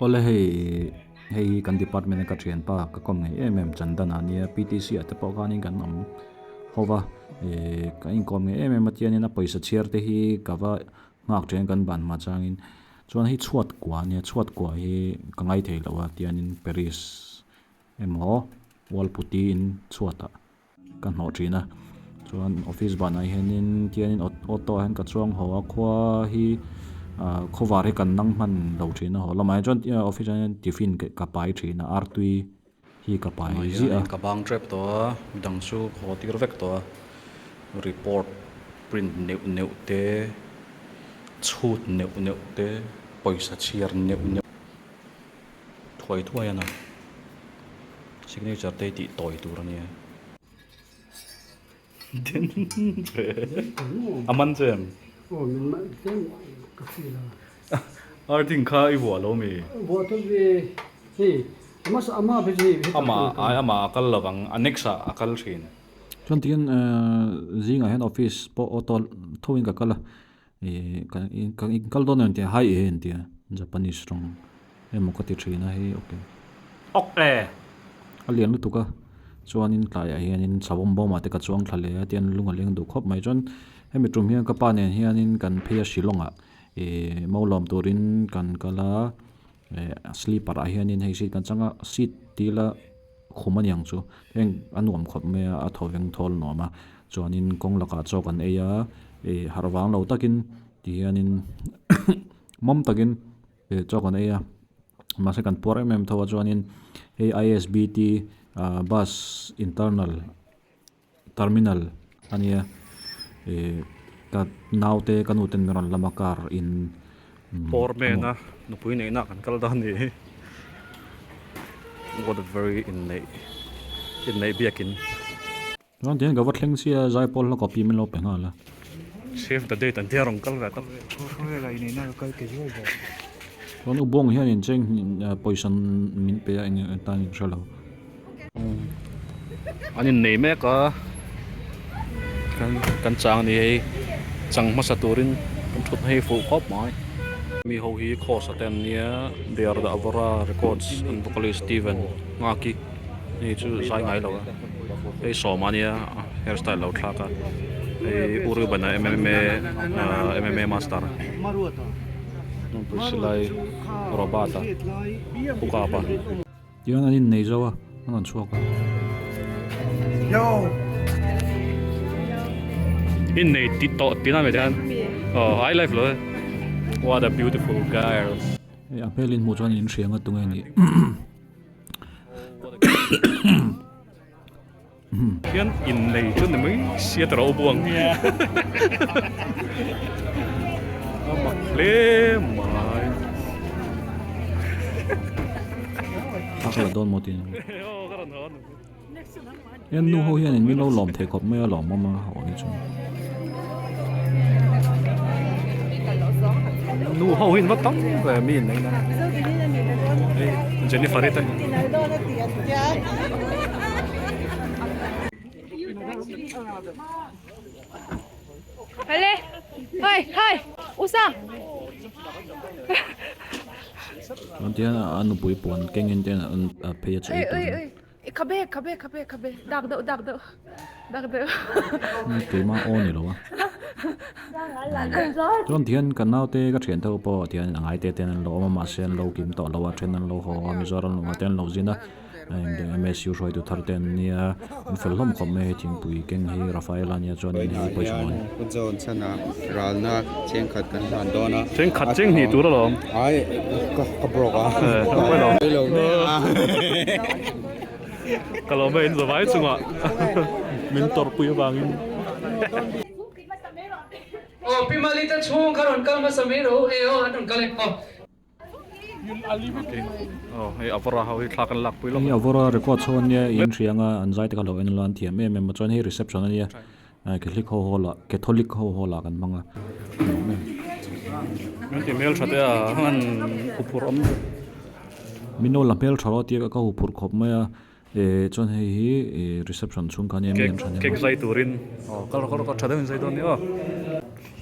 Awle hei hei hi kan department a ka thianpa ka kawm ngei em em Chandan ah nia PTC ah te pawh khanin kan awm ho va ih kan inkawm ngei em em a tiangin a pawisa chhiar te hi ka va nghak thin kan ban hma changin chuan hei chhuat kua ania chhuat kua hi ka ngai thei lo a tiangin Paris emaw wall putty in chhuat ah. Ka hnawh thin a, chuan office banah hianin tianin auto ah hian ka chuang haw a, khua hi ah khawvar hi kan nang hman lo thin a haw lamah hian chuan office ah hian tiffin ka pai thin a artui hi ka pai ziah a. Ka bang tep tawh a, midang chu ka haw tir vek tawh a, report print neuh neuh te, chhut neuh neuh te, pawisa chhiar neuh neuh. Thuai thuai a na. Signature te tih tawi tur a nia. A man che em? Aw min man tlem ka feel a. Arting kha i vuah lo mi? Vuah tu hi hei ama ama phe chu hei Ama ai ama a kal lovang a next ah a kal thin. Chuan tihian zingah hian office pawh auto tho in ka kal a. Ih ka ka kal dawn em tia hai e an tia Japanese rawng emaw ka ti thin a hei ok Ok e a lian lutuk a chuanin tlaiah hianin savawm bawmah te ka chuang thla leh a tian lung a leng duh khawp mai chuan hemi tum hian ka pa nen hianin kan phei a Shillong ah ih maulawm turin kan kal a eh sleeper ah hianin hei seat kan chang a seat tila khum a niang chu heng a nuam khawp mai a a thaw veng thawl nuam a chuanin kawng lakah chaw kan ei a ih harh vang lo takin ti hianin mawm takin ih chaw kan ei a mahse kan puar em em tho a chuanin hei I S B T ah bus internal terminal a nia ih ka naute ka nu ten min rawn lam a car in Pawr mena nupui neihna kan kal dawn ni hi what a very inneih inneih biakin. Chuan tihian ka va thleng sia zaipawl hla copy min lo pe nghal a. Save the date an tia rawn kal ve ta. Chuan u Bawng hian incheng pawisa min pe a eng tan in hre lo. An innei mek a kan kan chang a ni hei chang hmasa turin kan thutna hi fuh khawp mai mi ho hi cross a te an nia they are the Avora records an vocalist Steven Ngaki hei chu zai ngai lo a hei sawma ania hairstyle lo thlak a hei U Reuben-a M_M_A ahh M_M_A master Priscilla-i Robert-a Pu Kapa. Tichuan an innei zo a, an rawn chhuak a. Innei ti tawh tina mai hian oh I life lo e what a beautiful girl. Hei a hmel in hmuh chuan in hriang a tunge nih. Hian innei chu ni mai sia ta ro buang. A mak hle mai. A ka la dawn maw tin. Hian nu ho hian in min lo lawm thei khawp mai a lawm awm a haw hi chu. Nu ho hi an va tam ve mi in nei na. Jennifer i te. Ale hai hai usa. Chuan tihian a nupui puan kengin te an phei a chu ei turin. Khabe khabe khabe khabe dak deuh dak deuh dak deuh. Keimah aw ni lo a. Chuan tihian ka naute ka thian te ho pawh tihian a ngai te ten an lo awm a mahse an lo kim tawh lo a then an lo haw a Mizoram lamah te an lo zin a M_S_U hruaitu thar te an nia an fel hlawm khawp mai a hei thingpui keng hi Rafaela ania chuanin hei pawisa mawi. Pu John chhan a ralna chengkhat kan hlan dawn a. Chengkhat cheng hnih tur alawm. Ai ka ka broke a. Ka lo Ka lo mai in zavai chungah min tawrhpui avangin. Aw Pi Malita chhung kha rawn kal hmasa mai rawh u e aw an rawn kal e aw. Aw hei Avora ho hi thla kan lak pui lawk Hei Avora record chho ania in hria anga an zai te kha lo en ila an thiam em em a chuan hei reception ania Catholic ho hall ah Catholic ho hall ah kan hmang a nuam em. Min ti hmel tha te a an huphurh awm. Min lo la hmel tha rawh tia ka huphurh khawp mai a eh chuan hei hi ih reception chhung kha ania mi an tha Cake zai turin aw kal rawh kal rawh tha deuhin zai dawn nia aw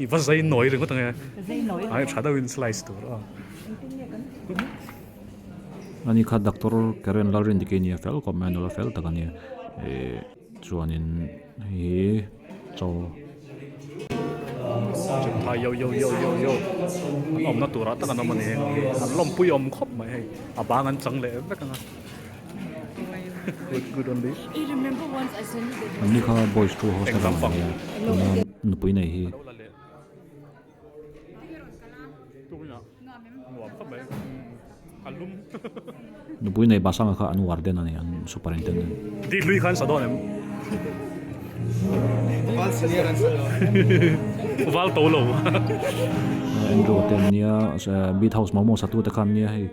i va zai nawi ringawt ang e ai tha deuhin slice tur aw. Ani kha doctor Karen Lalrindiki a nia fel khawp mai a nula fel tak a nia ihh chuanin hei hi chaw. Chemthai yo yo yo yo yo an awmna turah tak an awm a ni heng hi an lawmpui awm khawp mai hei a bang an chang leh vek ang a good good on this. An ni kha boys two hostel ah an nia tuna nupui nei hi. Nupui nei Basanga kha an warden a ni, an superintendent. Di hlui khan sa dawn em? Val senior an sa dawn. Val to lo. Andrew te an nia, Beat House Momo satu te kha an nia hei.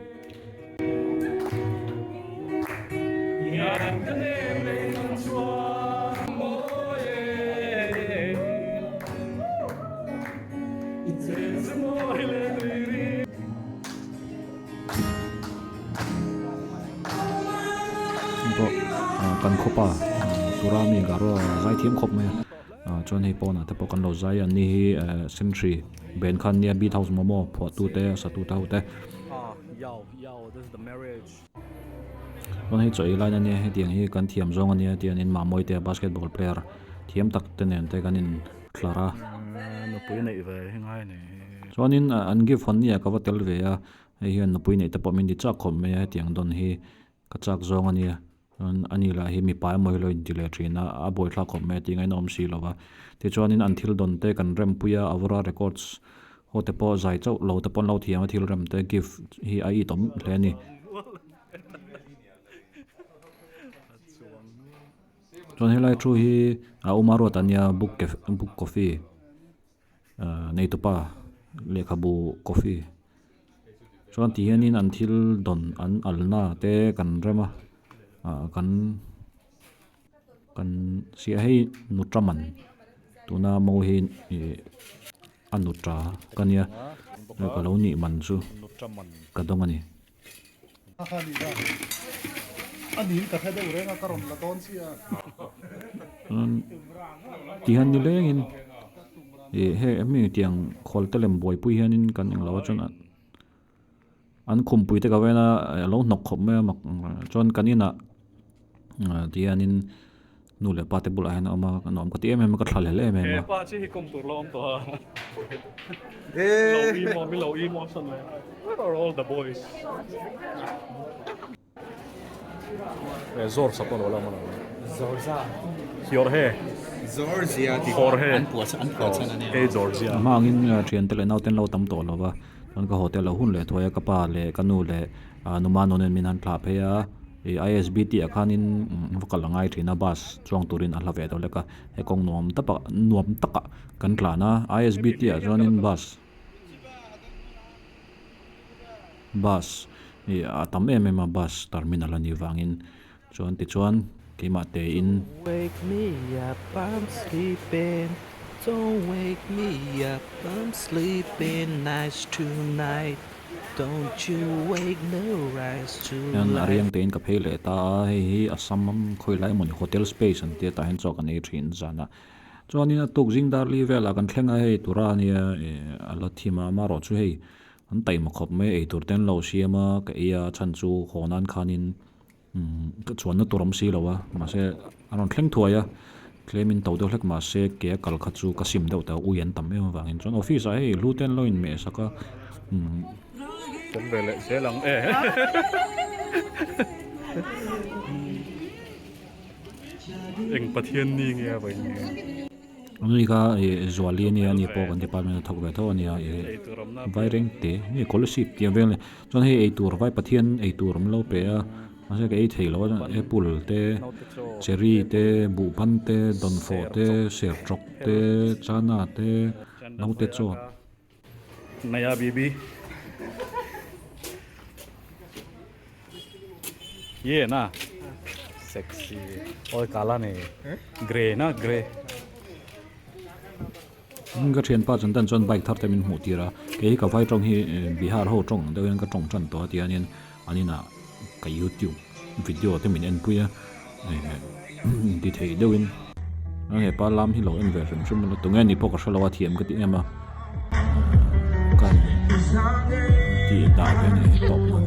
Pawh kan khawpa tura mi garo zai thiam khawp mai a chuan hei pawnah te pawh kan lo zai a ni hi sentry ben khan nia beat house momo phuah tu te satu te ho te. Chuan hei chaw ei lain ania hetiang hi kan thiam zawng ania tianin Mamawii te basketball player thiam tak te nen te kan in tlar a. Chuanin an gift hawn nia ka va tel ve a hei hian nupui neih te pawh min ti chak khawp mai a hetiang dawn hi ka chak zawng ania chuan ani lah hi mipa emaw hi lo inti leh thin a a buaithlak khawp mai a tih ngaihna awm si lo va tichuanin an thil dawn te kan rempui a Avora records Ho te pawh zai chauh lo te pawh an lo thiam a thil rem te gift hi a it awm hle a ni. Chuan helai thu hi a awm a ruat a nia book cafe book coffee ahh neitupa lehkhabu coffee chuan ti hianin an thil dawn an alna te kan rem a ah kan. Kan siah hei nuta man tuna mo hi ih a nuta ka nia ka lo nih man chu ka dawng a ni. Tihian nilengin ih hei hemi tiang khawl te lem buaipui hianin kan englo a chuan An khumpui te ka ven a a lo hnawk khawp mai a mak chuan kan inah ti hianin nu leh pa te bulah hian a awm a ka nuam ka ti em em a ka thla hlel em em a. A hma angin thiante leh naute an lo tam tawh lo va chuan ka hotel a hun leh thuai a ka pa leh ka nu leh numa nunin min han thlah phei a ih I_S_B_T ah khanin va kal a ngai thin a bus chuang turin a hla ve deuh lek a he kawng nuam takah nuam takah kan tlan a I_S_B_T ah chuanin bus. Bus ih a tam em em a bus terminal a nih vangin chuan tichuan keimah te in. Hian a riang te in ka phei leh ta a hei hi Assam khawilai emawni hotel space an tia tah hian chaw kan ei thin zan a. Chuanin a tuk zing dar li velah kan thleng a hei tura ania ih a la thim a amaherawh chu hei an taima khawp mai eitur te an lo siam a ka ei a chhan chu haw nan khanin umm ka chuanna tur awm si lo a mahse a rawn thleng thuai a tlemin to deuh hlek mahse ke a kal kha chu ka sim deuh ta ui an tam em avangin chuan office ah hei hlu te an lo inmeh sak a umm. Awm ve leh zel ang e. Eng Pathian ni nge a vawi nge? Ani kha ih Zuali ania ani pawh kan department a thawk ve tho ania ih Vaireng te nge Kolasib tih ang vel a ni chuan hei eitur vai Pathian eitur an lo pe a mahse ka ei thei lo a apple te cherry te buhban te dawnfawh te sertawk te chana te naute chaw. Naya bibi Ye na sexy oi kala ne grey na grey. Ka thianpa chuan tan chuan bike thar te min hmuh tir a kei hi ka vai tawng hi Bihar ho tawng ang deuh hian ka tawng tan tawh a tiangin an inah ka youtube video te min en pui a ti thei deuhin a hepa lam hi lo en ve hrim hrim a tunge ni pawh ka hrelo a thiam ka ti em a kan tih dah ve a ni tawp nan.